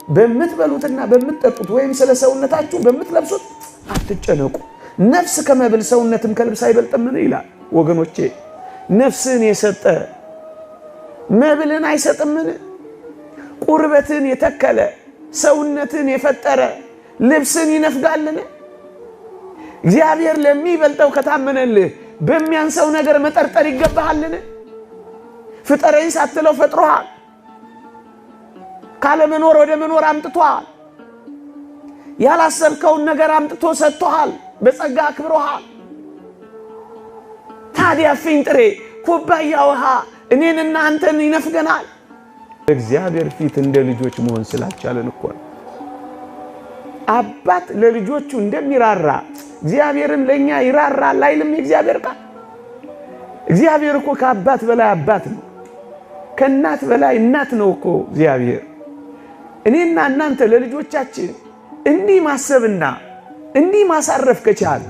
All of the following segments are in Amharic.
በምትበሉትና በምትጠጡት ወይም ስለ ሰውነታችሁ በምትለብሱት አትጨነቁ። ነፍስ ከመብል ሰውነትም ከልብስ አይበልጥምን ይላል። ወገኖቼ ነፍስን የሰጠ መብልን አይሰጥምን? ቁርበትን የተከለ ሰውነትን የፈጠረ ልብስን ይነፍጋልን? እግዚአብሔር ለሚበልጠው ከታመነልህ በሚያንሰው ነገር መጠርጠር ይገባሃልን? ፍጠረኝ ሳትለው ፈጥሮሃል። ካለመኖር ወደ መኖር አምጥቶሃል። ያላሰብከውን ነገር አምጥቶ ሰጥቶሃል። በጸጋ አክብሮሃል። ታዲያ ፊንጥሬ ኩባያ ውሃ እኔንና አንተን ይነፍገናል? እግዚአብሔር ፊት እንደ ልጆች መሆን ስላልቻለን እኮ ነው። አባት ለልጆቹ እንደሚራራ እግዚአብሔርም ለኛ ይራራል አይልም የእግዚአብሔር ቃል? እግዚአብሔር እኮ ከአባት በላይ አባት ነው። ከእናት በላይ እናት ነው እኮ እግዚአብሔር። እኔና እናንተ ለልጆቻችን እንዲህ ማሰብና እንዲህ ማሳረፍ ከቻል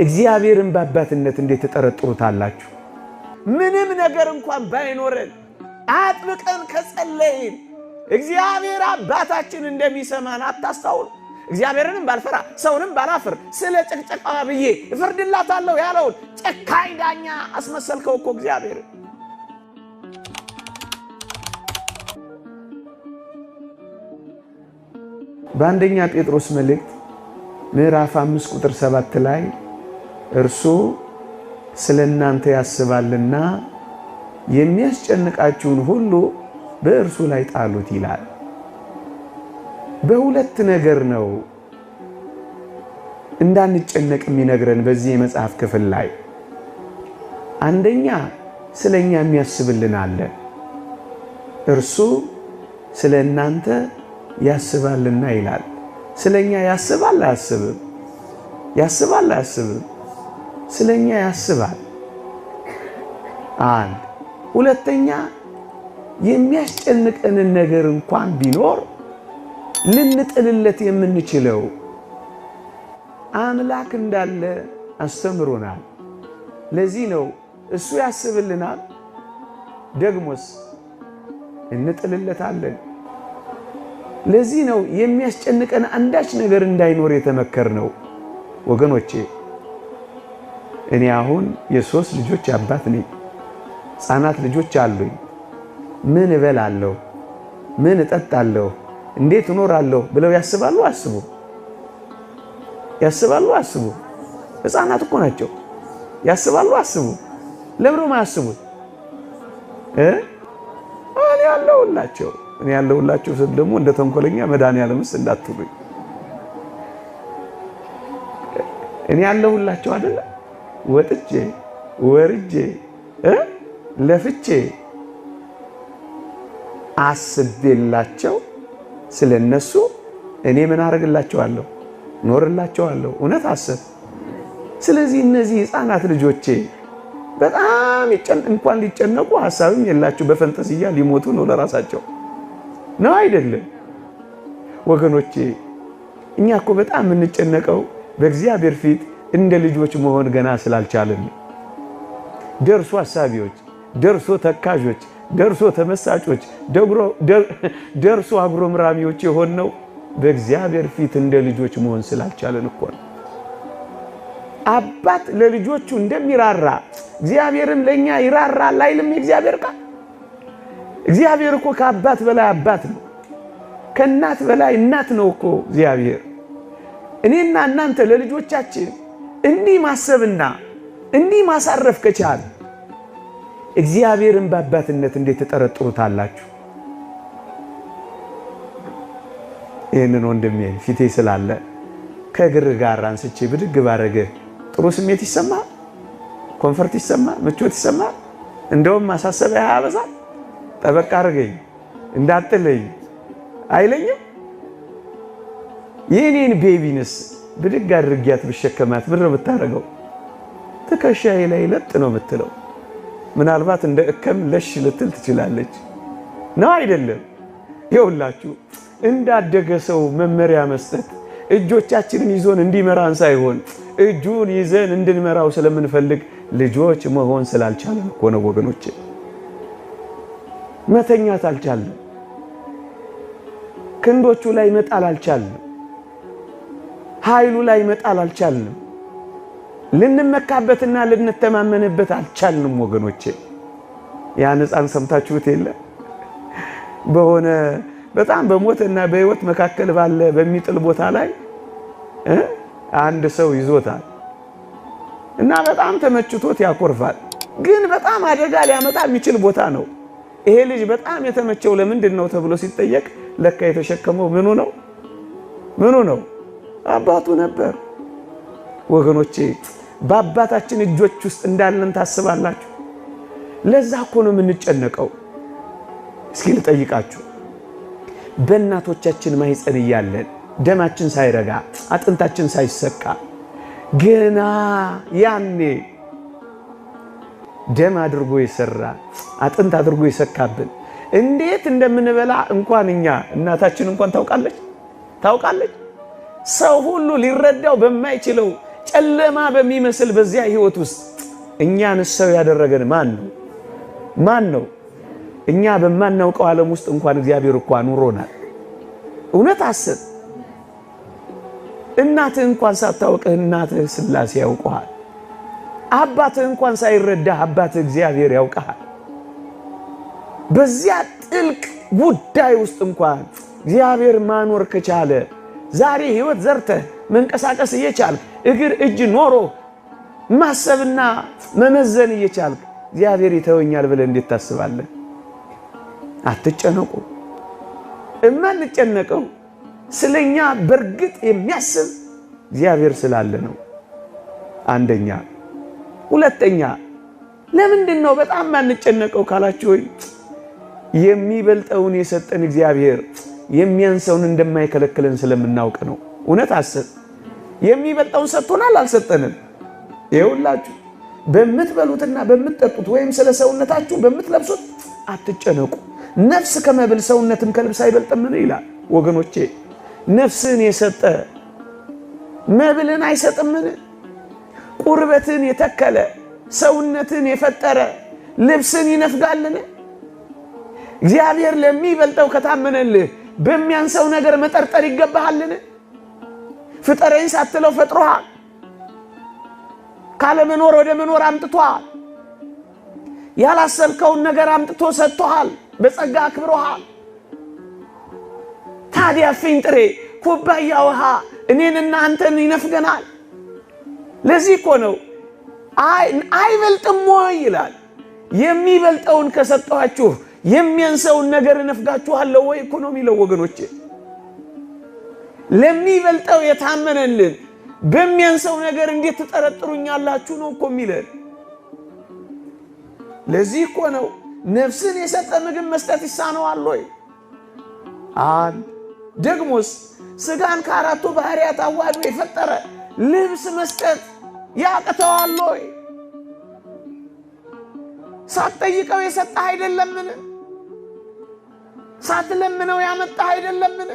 እግዚአብሔርን በአባትነት እንዴት ትጠረጥሩታላችሁ? ምንም ነገር እንኳን ባይኖረን አጥብቀን ከጸለይን እግዚአብሔር አባታችን እንደሚሰማን አታስታውሉ? እግዚአብሔርንም ባልፈራ ሰውንም ባላፍር ስለ ጭቅጨቃዋ ብዬ እፈርድላታለሁ ያለውን ጨካኝ ዳኛ አስመሰልከው እኮ እግዚአብሔር። በአንደኛ ጴጥሮስ መልእክት ምዕራፍ 5 ቁጥር 7 ላይ እርሱ ስለ እናንተ ያስባልና የሚያስጨንቃችሁን ሁሉ በእርሱ ላይ ጣሉት ይላል። በሁለት ነገር ነው እንዳንጨነቅ የሚነግረን በዚህ የመጽሐፍ ክፍል ላይ። አንደኛ ስለኛ የሚያስብልን አለ። እርሱ ስለ እናንተ ያስባልና ይላል። ስለኛ ያስባል አያስብም? ያስባል አያስብም? ስለኛ ያስባል። አንድ ሁለተኛ የሚያስጨንቀንን ነገር እንኳን ቢኖር ልንጥልለት የምንችለው አምላክ እንዳለ አስተምሮናል። ለዚህ ነው እሱ ያስብልናል፣ ደግሞስ እንጥልለታለን። ለዚህ ነው የሚያስጨንቀን አንዳች ነገር እንዳይኖር የተመከርነው። ወገኖቼ እኔ አሁን የ3 ልጆች አባት ነኝ። ሕፃናት ልጆች አሉኝ። ምን እበላለሁ? ምን እጠጣለሁ? እንዴት እኖራለሁ ብለው ያስባሉ? አስቡ ያስባሉ? አስቡ። ሕፃናት እኮ ናቸው። ያስባሉ? አስቡ። ለምን ነው የማያስቡት? እኔ ያለሁላቸው እኔ ያለሁላቸው ስል ደግሞ እንደ ተንኮለኛ መድኃኒዓለምስ እንዳትሉኝ። እኔ ያለሁላቸው አይደለ? ወጥቼ ወርጄ ለፍቼ አስቤላቸው ስለነሱ እኔ ምን አደርግላቸዋለሁ? ኖርላቸዋለሁ። እውነት አስብ። ስለዚህ እነዚህ ሕፃናት ልጆቼ በጣም እንኳን ሊጨነቁ ሐሳብም የላቸው፣ በፈንጠዝያ ሊሞቱ ነው ለራሳቸው ነው አይደለም? ወገኖቼ እኛ እኮ በጣም የምንጨነቀው በእግዚአብሔር ፊት እንደ ልጆች መሆን ገና ስላልቻልን። ደርሶ አሳቢዎች፣ ደርሶ ተካዦች፣ ደርሶ ተመሳጮች፣ ደርሶ አጉረምራሚዎች የሆነው በእግዚአብሔር ፊት እንደ ልጆች መሆን ስላልቻልን እኮ ነው። አባት ለልጆቹ እንደሚራራ እግዚአብሔርም ለኛ ይራራል አይልም የእግዚአብሔር ቃል? እግዚአብሔር እኮ ከአባት በላይ አባት ነው። ከእናት በላይ እናት ነው እኮ እግዚአብሔር። እኔና እናንተ ለልጆቻችን እንዲህ ማሰብና እንዲህ ማሳረፍ ከቻል እግዚአብሔርን በአባትነት እንዴት ትጠረጥሩታላችሁ? ይህንን ወንድሜ ፊቴ ስላለ ከእግር ጋር አንስቼ ብድግ ባረግህ ጥሩ ስሜት ይሰማል? comfort ይሰማል? ምቾት ይሰማል? እንደውም ማሳሰቢያ ያበዛል። ጠበቅ አድርገኝ እንዳጥለኝ አይለኝም? የኔን baby ንስ ብድግ አድርጊያት ብሸከማት ምን ነው የምታደርገው? ትከሻዬ ላይ ለጥ ነው የምትለው። ምናልባት እንደ እከም ለሽ ልትል ትችላለች። ነው አይደለም? ይኸውላችሁ እንዳደገ ሰው መመሪያ መስጠት እጆቻችንን ይዞን እንዲመራን ሳይሆን እጁን ይዘን እንድንመራው ስለምንፈልግ ልጆች መሆን ስላልቻለን እኮ ነው ወገኖቼ። መተኛት አልቻልንም። ክንዶቹ ላይ መጣል አልቻልንም። ኃይሉ ላይ መጣል አልቻልንም። ልንመካበትና ልንተማመንበት አልቻልንም። ወገኖቼ ያን ሕፃን ሰምታችሁት የለ? በሆነ በጣም በሞትና በሕይወት መካከል ባለ በሚጥል ቦታ ላይ አንድ ሰው ይዞታል እና በጣም ተመችቶት ያኮርፋል። ግን በጣም አደጋ ሊያመጣ የሚችል ቦታ ነው። ይሄ ልጅ በጣም የተመቸው ለምንድን ነው ተብሎ ሲጠየቅ ለካ የተሸከመው ምኑ ነው? ምኑ ነው? አባቱ ነበር። ወገኖቼ በአባታችን እጆች ውስጥ እንዳለን ታስባላችሁ? ለዛ እኮ ነው የምንጨነቀው። እስኪ ልጠይቃችሁ፣ በእናቶቻችን ማህፀን እያለን ደማችን ሳይረጋ አጥንታችን ሳይሰካ ገና ያኔ ደም አድርጎ የሰራ አጥንት አድርጎ የሰካብን እንዴት እንደምንበላ እንኳን እኛ እናታችን እንኳን ታውቃለች ታውቃለች። ሰው ሁሉ ሊረዳው በማይችለው ጨለማ በሚመስል በዚያ ህይወት ውስጥ እኛን ሰው ያደረገን ማን ነው? ማን ነው? እኛ በማናውቀው ዓለም ውስጥ እንኳን እግዚአብሔር እኮ አኑሮናል። እውነት አስብ። እናትህ እንኳን ሳታውቅህ እናትህ ሥላሴ ያውቀሃል። አባትህ እንኳን ሳይረዳህ አባትህ እግዚአብሔር ያውቀሃል። በዚያ ጥልቅ ጉዳይ ውስጥ እንኳን እግዚአብሔር ማኖር ከቻለ ዛሬ ህይወት ዘርተህ መንቀሳቀስ እየቻልክ እግር እጅ ኖሮ ማሰብና መመዘን እየቻልክ እግዚአብሔር ይተወኛል ብለህ እንዴት ታስባለህ? አትጨነቁ። እማንጨነቀው ስለኛ በእርግጥ የሚያስብ እግዚአብሔር ስላለ ነው። አንደኛ። ሁለተኛ ለምንድን ነው በጣም ማንጨነቀው ካላችሁ፣ የሚበልጠውን የሰጠን እግዚአብሔር የሚያንሰውን እንደማይከለክለን ስለምናውቅ ነው። እውነት አስብ። የሚበልጠውን ሰጥቶናል አልሰጠንም? ይኸውላችሁ በምትበሉትና በምትጠጡት ወይም ስለ ሰውነታችሁ በምትለብሱት አትጨነቁ። ነፍስ ከመብል ሰውነትም ከልብስ አይበልጥምን ይላል። ወገኖቼ ነፍስን የሰጠ መብልን አይሰጥምን? ቁርበትን የተከለ ሰውነትን የፈጠረ ልብስን ይነፍጋልን? እግዚአብሔር ለሚበልጠው ከታመነልህ በሚያንሰው ነገር መጠርጠር ይገባሃልን? ፍጠረኝ ሳትለው ፈጥሮሃል። ካለመኖር ወደ መኖር አምጥቶሃል። ያላሰብከውን ነገር አምጥቶ ሰጥቶሃል። በጸጋ አክብሮሃል። ታዲያ ፊንጥሬ ኩባያ ውሃ እኔንና አንተን ይነፍገናል? ለዚህ እኮ ነው አይበልጥም ወይ ይላል። የሚበልጠውን ከሰጠኋችሁ የሚያንሰውን ነገር እነፍጋችኋለሁ ወይ እኮ ነው የሚለው። ወገኖቼ ለሚበልጠው የታመነልን በሚያንሰው ነገር እንዴት ትጠረጥሩኛላችሁ ነው እኮ የሚለን። ለዚህ እኮ ነው ነፍስን የሰጠ ምግብ መስጠት ይሳነዋል ወይ? አንድ ደግሞስ ስጋን ከአራቱ ባህሪያት አዋህዶ የፈጠረ ልብስ መስጠት ያቅተዋል ወይ? ሳትጠይቀው የሰጠህ አይደለምን? ሳትለምነው ያመጣህ አይደለምን?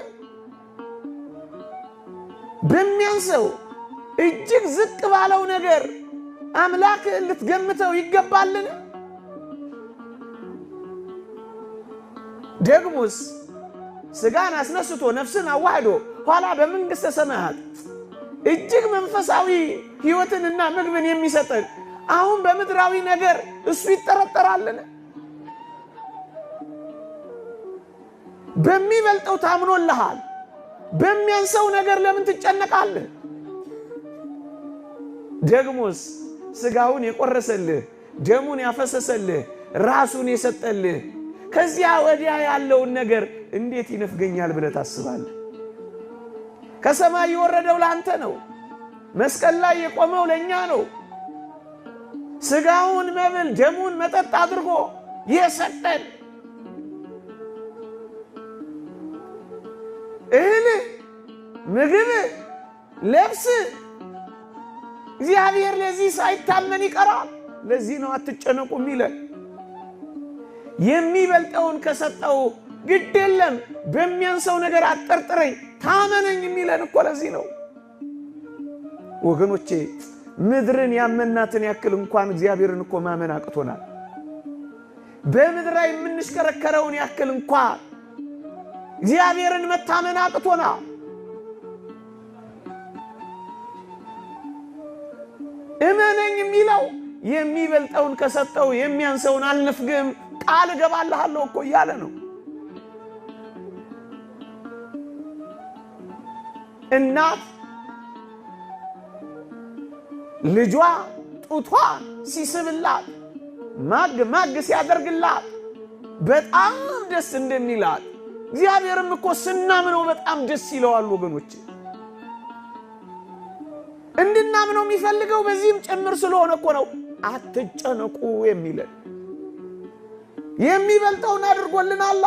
በሚያንሰው እጅግ ዝቅ ባለው ነገር አምላክህን ልትገምተው ይገባልን? ደግሞስ ስጋን አስነስቶ ነፍስን አዋህዶ ኋላ በመንግሥተ ሰማያት እጅግ መንፈሳዊ ሕይወትንና ምግብን የሚሰጠን አሁን በምድራዊ ነገር እሱ ይጠረጠራልን? በሚበልጠው ታምኖልሃል። በሚያንሰው ነገር ለምን ትጨነቃለህ? ደግሞስ ስጋውን የቆረሰልህ ደሙን ያፈሰሰልህ ራሱን የሰጠልህ ከዚያ ወዲያ ያለውን ነገር እንዴት ይነፍገኛል ብለህ ታስባለህ? ከሰማይ የወረደው ለአንተ ነው። መስቀል ላይ የቆመው ለእኛ ነው። ስጋውን መብል ደሙን መጠጥ አድርጎ የሰጠን እህል፣ ምግብ፣ ልብስ እግዚአብሔር ለዚህ ሳይታመን ይቀራል? ለዚህ ነው አትጨነቁ የሚለን። የሚበልጠውን ከሰጠው ግድ የለም በሚያንሰው ነገር አትጠርጥረኝ ታመነኝ የሚለን እኮ ለዚህ ነው። ወገኖቼ ምድርን ያመናትን ያክል እንኳን እግዚአብሔርን እኮ ማመን አቅቶናል። በምድር ላይ የምንሽከረከረውን ያክል እንኳን እግዚአብሔርን መታመን አቅቶና እመነኝ የሚለው የሚበልጠውን ከሰጠው የሚያንሰውን አልነፍግም ቃል እገባልሃለሁ እኮ እያለ ነው። እናት ልጇ ጡቷ ሲስብላት ማግ ማግ ሲያደርግላት በጣም ደስ እንደሚላት እግዚአብሔርም እኮ ስናምነው በጣም ደስ ይለዋል። ወገኖች እንድናምነው የሚፈልገው በዚህም ጭምር ስለሆነ እኮ ነው አትጨነቁ የሚለን። የሚበልጠውን አድርጎልናል።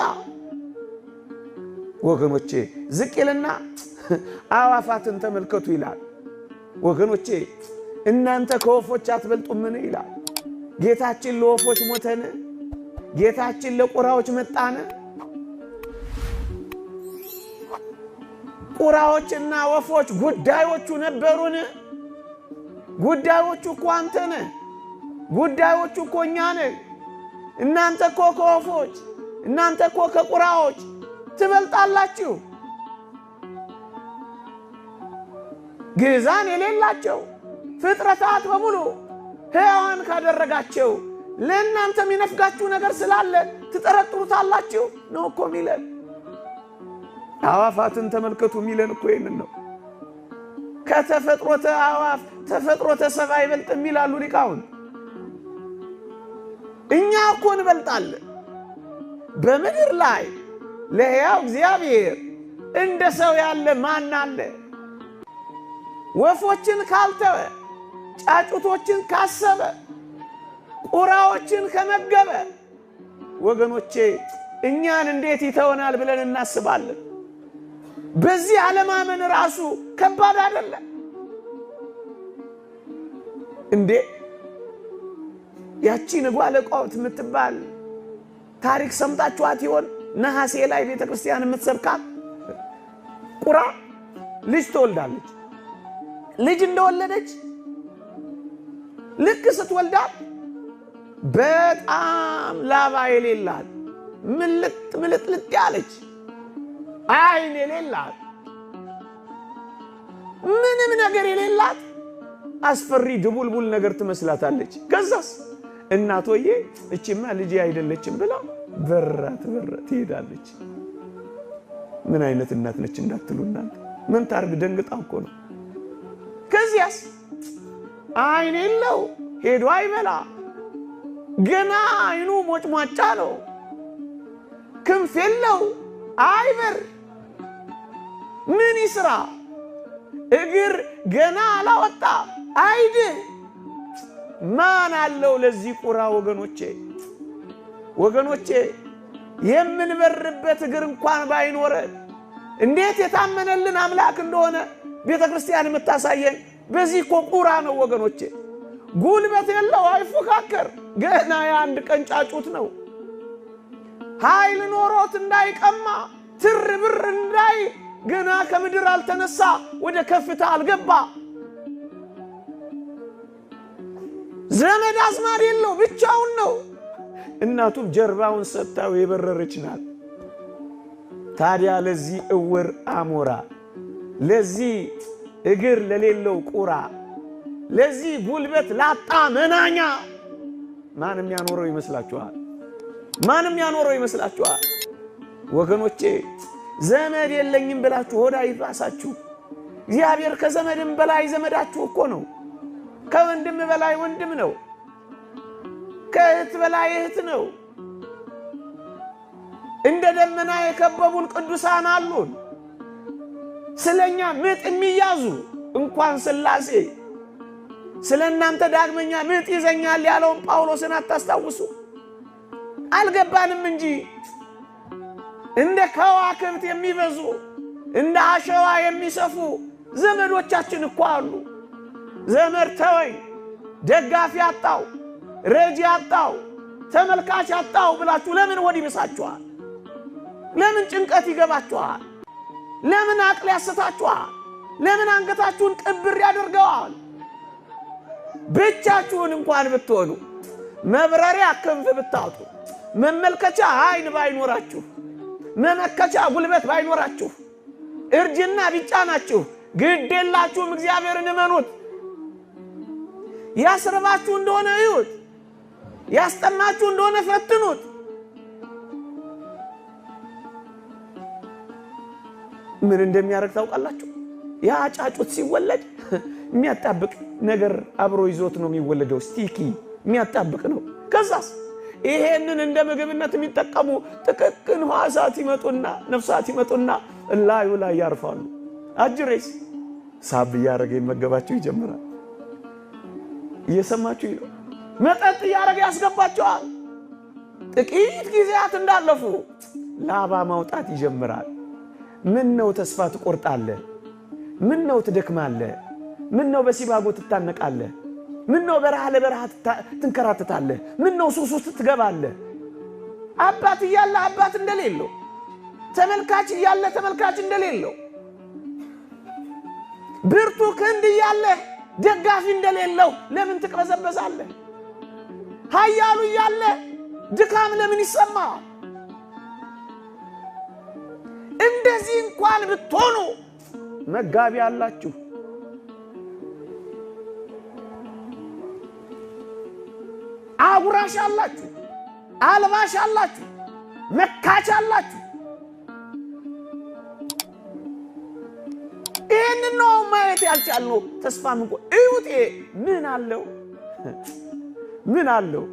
ወገኖቼ ዝቅ ይልና አዕዋፋትን ተመልከቱ ይላል። ወገኖቼ እናንተ ከወፎች አትበልጡምን ይላል። ጌታችን ለወፎች ሞተን? ጌታችን ለቁራዎች መጣን? ቁራዎችና ወፎች ጉዳዮቹ ነበሩን? ጉዳዮቹ እኮ አንተ ነህ። ጉዳዮቹ እኮ እኛ ነን። እናንተ እኮ ከወፎች፣ እናንተ እኮ ከቁራዎች ትበልጣላችሁ። ግዛን የሌላቸው ፍጥረታት በሙሉ ሕያዋን ካደረጋቸው ለእናንተ የሚነፍጋችሁ ነገር ስላለ ትጠረጥሩታላችሁ ነው እኮ የሚለን። አዕዋፋትን ተመልከቱ የሚለን እኮ ይህንን ነው። ከተፈጥሮተ አዕዋፍ ተፈጥሮተ ሰብእ አይበልጥም ይላሉ ሊቃውንት። እኛ እኮ እንበልጣለን። በምድር ላይ ለሕያው እግዚአብሔር እንደ ሰው ያለ ማን አለ? ወፎችን ካልተወ፣ ጫጩቶችን ካሰበ፣ ቁራዎችን ከመገበ ወገኖቼ እኛን እንዴት ይተወናል ብለን እናስባለን። በዚህ አለማመን ራሱ ከባድ አይደለም እንዴ? ያቺ ንጓለ ቆብት የምትባል ታሪክ ሰምታችኋት ይሆን? ነሐሴ ላይ ቤተክርስቲያን የምትሰብካት ቁራ ልጅ ትወልዳለች። ልጅ እንደወለደች ልክ ስትወልዳት በጣም ላባ የሌላት ምልጥ ምልጥልጥ ያለች አይን የሌላት ምንም ነገር የሌላት አስፈሪ ድቡልቡል ነገር ትመስላታለች። ከዛስ እናቶዬ እቺማ ልጄ አይደለችም ብላ በራ ትበራ ትሄዳለች። ምን አይነት እናት ነች እንዳትሉ እናንተ ምን ታርግ፣ ደንግጣ እኮ ነው። ከዚያስ አይን የለው ሄዶ አይበላ፣ ገና አይኑ ሞጭሟጫ ነው። ክንፍ የለው አይበር፣ ምን ይስራ? እግር ገና አላወጣ አይድህ። ማን አለው ለዚህ ቁራ? ወገኖቼ ወገኖቼ የምንበርበት እግር እንኳን ባይኖረን እንዴት የታመነልን አምላክ እንደሆነ ቤተ ክርስቲያን የምታሳየን በዚህ እኮ ቁራ ነው ወገኖቼ። ጉልበት የለው አይፎካከር፣ ገና የአንድ ቀን ጫጩት ነው። ኃይል ኖሮት እንዳይቀማ ትር ብር እንዳይ ገና ከምድር አልተነሳ፣ ወደ ከፍታ አልገባ። ዘመድ አዝማድ የለው፣ ብቻውን ነው። እናቱም ጀርባውን ሰጥታው የበረረች ናት። ታዲያ ለዚህ እውር አሞራ፣ ለዚህ እግር ለሌለው ቁራ፣ ለዚህ ጉልበት ላጣ መናኛ ማንም ያኖረው ይመስላችኋል? ማንም ያኖረው ይመስላችኋል? ወገኖቼ ዘመድ የለኝም ብላችሁ ሆዳ ይባሳችሁ። እግዚአብሔር ከዘመድም በላይ ዘመዳችሁ እኮ ነው። ከወንድም በላይ ወንድም ነው። ከእህት በላይ እህት ነው። እንደ ደመና የከበቡን ቅዱሳን አሉን። ስለኛ ምጥ የሚያዙ እንኳን ሥላሴ ስለ እናንተ ዳግመኛ ምጥ ይዘኛል ያለውን ጳውሎስን አታስታውሱ? አልገባንም እንጂ እንደ ከዋክብት የሚበዙ እንደ አሸዋ የሚሰፉ ዘመዶቻችን እኮ አሉ። ዘመድ ተወኝ፣ ደጋፊ አጣው፣ ረጂ አጣው፣ ተመልካች አጣው ብላችሁ ለምን ወዲ ይብሳችኋል? ለምን ጭንቀት ይገባችኋል? ለምን አቅል ያስታችኋል? ለምን አንገታችሁን ቅብር ያደርገዋል? ብቻችሁን እንኳን ብትሆኑ መብረሪያ ክንፍ ብታጡ መመልከቻ አይን ባይኖራችሁ መመከቻ ጉልበት ባይኖራችሁ፣ እርጅና ቢጫናችሁ፣ ግድ የላችሁም፣ እግዚአብሔርን እመኑት። ያስርባችሁ እንደሆነ እዩት፣ ያስጠማችሁ እንደሆነ ፈትኑት። ምን እንደሚያደርግ ታውቃላችሁ? ያ ጫጩት ሲወለድ የሚያጣብቅ ነገር አብሮ ይዞት ነው የሚወለደው። Sticky የሚያጣብቅ ነው። ከዛስ ይሄንን እንደ ምግብነት የሚጠቀሙ ጥቅቅን ሕዋሳት ይመጡና ነፍሳት ይመጡና እላዩ ላይ ያርፋሉ። አጅሬስ ሳብ እያደረገ ይመገባቸው ይጀምራል። እየሰማችሁ ነው። መጠጥ እያደረገ ያስገባቸዋል። ጥቂት ጊዜያት እንዳለፉ ላባ ማውጣት ይጀምራል። ምን ነው ተስፋ ትቆርጣለህ? ምን ነው ትደክማለህ? ምን ነው በሲባጎ ትታነቃለህ? ምን ነው በረሃ ለበረሃ ትንከራተታለህ? ምን ነው ሱስ ውስጥ ትገባለህ? አባት እያለ አባት እንደሌለው፣ ተመልካች እያለ ተመልካች እንደሌለው፣ ብርቱ ክንድ እያለ ደጋፊ እንደሌለው ለምን ትቅበዘበዛለህ? ኃያሉ እያለ ድካም ለምን ይሰማል? እንደዚህ እንኳን ብትሆኑ መጋቢ አላችሁ። አጉራሽ አላችሁ፣ አልባሽ አላችሁ፣ መካች አላችሁ። ይህንን ነው ማየት ያልቻልነው። ተስፋ ምንቆ እዩት። ምን አለው? ምን አለው?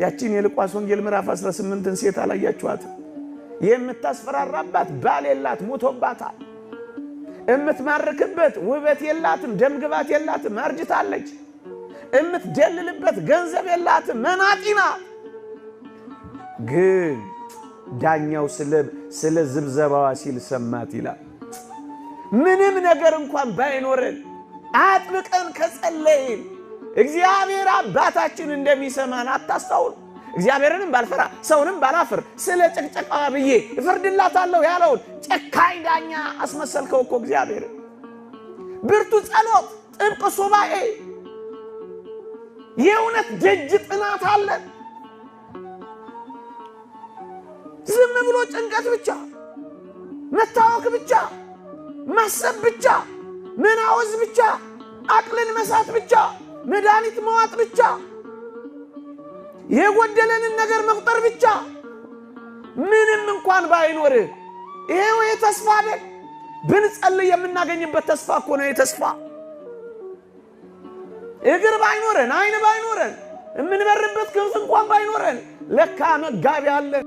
ያቺን የሉቃስ ወንጌል ምዕራፍ 18ን ሴት አላያችኋትም? የምታስፈራራባት ባል የላት፣ ሞቶባታል። እምትማርክበት ውበት የላትም፣ ደምግባት የላትም፣ አርጅታለች። እምትደልልበት ገንዘብ የላትም፣ መናጢ ናት። ግን ዳኛው ስለ ዝብዘባዋ ሲል ሰማት ይላል። ምንም ነገር እንኳን ባይኖረን አጥብቀን ከጸለይን እግዚአብሔር አባታችን እንደሚሰማን አታስታውሉ። እግዚአብሔርንም ባልፈራ ሰውንም ባላፍር ስለ ጭቅጨቃዋ ብዬ እፈርድላታለሁ ያለውን ጨካኝ ዳኛ አስመሰልከው እኮ እግዚአብሔር። ብርቱ ጸሎት፣ ጥብቅ ሱባኤ፣ የእውነት ደጅ ጥናት አለን። ዝም ብሎ ጭንቀት ብቻ፣ መታወክ ብቻ፣ ማሰብ ብቻ፣ መናወዝ ብቻ፣ አቅልን መሳት ብቻ፣ መድኃኒት መዋጥ ብቻ፣ የጎደለንን ነገር መቁጠር ብቻ፣ ምንም እንኳን ባይኖርህ ይሄው የተስፋ አይደል? ብንጸልይ የምናገኝበት ተስፋ እኮ ነው። የተስፋ እግር ባይኖረን፣ አይን ባይኖረን፣ የምንበርበት ክንፍ እንኳን ባይኖረን ለካ መጋቢ አለን።